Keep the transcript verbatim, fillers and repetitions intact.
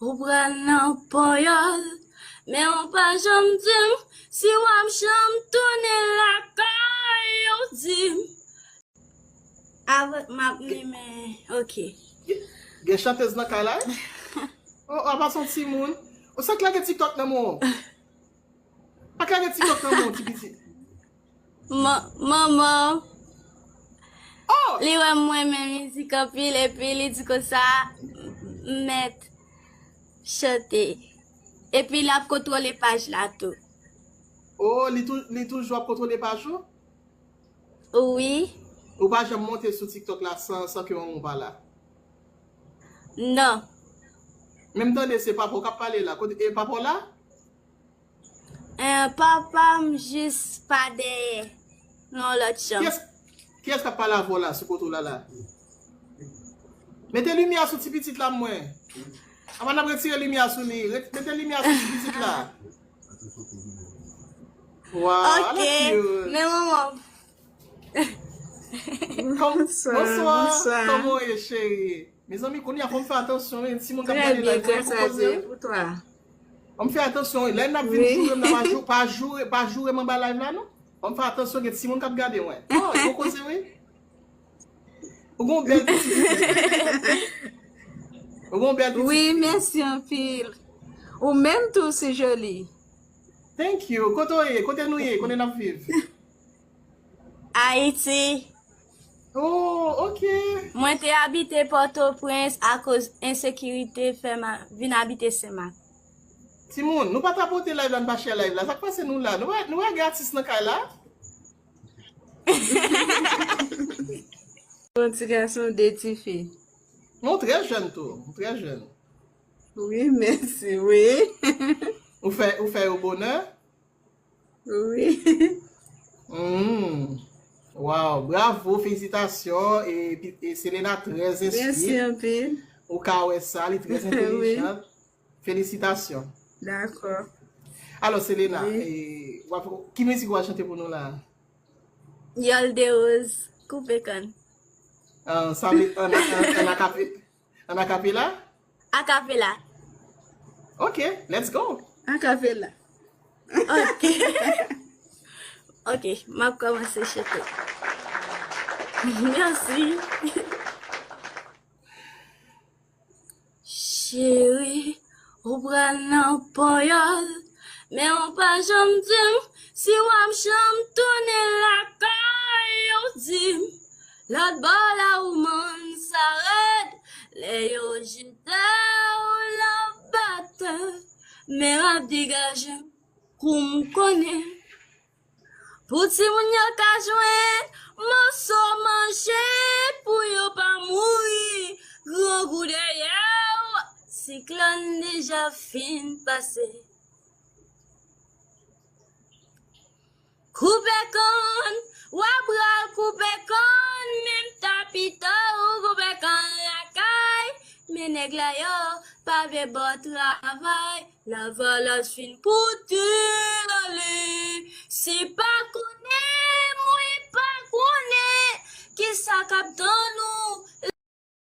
Ou pral nan ponyòl, men ou pa janm di m si w ap janm tounen lakay ou di m. Avèk m ap limen, ok. Gen chantèz nan kay la? Oh, apa son timoun? Ou sa k lage TikTok nan mwen? Pa lage TikTok nan mwen, ti pitit. Manman, oh! Li wè mwen renmen mizik anpil epi li di konsa, m mèt chante. Epi l ap kontwole paj la tou. Oh, li, tou, li toujou ap kontwole paj ou? Wi. Ou pa janm monte sou TikTok la san, san ke manman w pa la? Non. Men m tande se papa w k ap pale la. Kote, e papa w la? Eh, papa m jis pa dèyè nan lòt chanm. Kiyès, kiyès k ap pale avè w la sou kote w la la? Mete limyè sou ti pitit la mwen. Avan n ap retire limyè sou li. Ret- Mete limyè sou ti pitit la. Wow, Ok, men manman. Kòm- Bonswa. Kòman w ye cheri? Mezanmi, kounye a fò m fè atansyon wi, timoun k ap gade live mwen pou koze wi. Fò m fè atansyon wi, lè n ap vin joure m nan, pa jou- pa joure, pa joure m anba live la non. Fò m fè atansyon, gen timoun k ap gade mwen. Oh, pou koze wi. Ou gon bèl pitit. Ou gon bèl pitit. Wi, mèsi anpil. Ou menm tou, si joli. Thank you. Kote w ye? Kote nou ye? Kote n ap viv? Ayiti. Oh, ok. Mwen te abite Pòtoprens akoz ensekirite fè m a- vin abite Senmak. Timoun, nou pa ta pote live la, nou pa share live la. Sa k pase nou la? Nou pa, nou pa gen atis nan kay la? Yon ti gason, de ti fi. Non, trè jèn tou. Trè jèn. Wi, mèsi, wi. Ou fè, ou fè yo bonè? Wi. Mm. Wow, bravo, felisitasyon. E, pi- e Selena trè Mèsi enstwi. Anpil. Ou ka wè sa, li trè entelijan. Felisitasyon. Dakò. Alò, Selena, Wi. e, w ap- ki mizik w ap chante pou nou la? Yòl de Woz, Koupe Kann. Ah, sa vle an, an, an akape- an akapela? Akapela. Ok, let's go. Akapela. Ok. Ok, m ap kòmanse chante. Mèsi. Cheri, ou pral nan ponyòl, men ou pa janm di m si w ap janm tounen lakay ou di m. Lòt bò la ou mann sa rèd, lè yo jete w nan batè, men w ap degaje m kou m konnen. Pou timoun yo ka jwenn moso manje, pou yo pa mouri grangou dèyè w, siklòn deja fin pase. Koupe kann, w ap pral koupe kann, menm ta pito ou koupe kann lakay, men nèg la yo pa vle ba w travay. Lavalas fin pote l ale. Se pa konnen, mwen pa konnen kisa k ap tann ou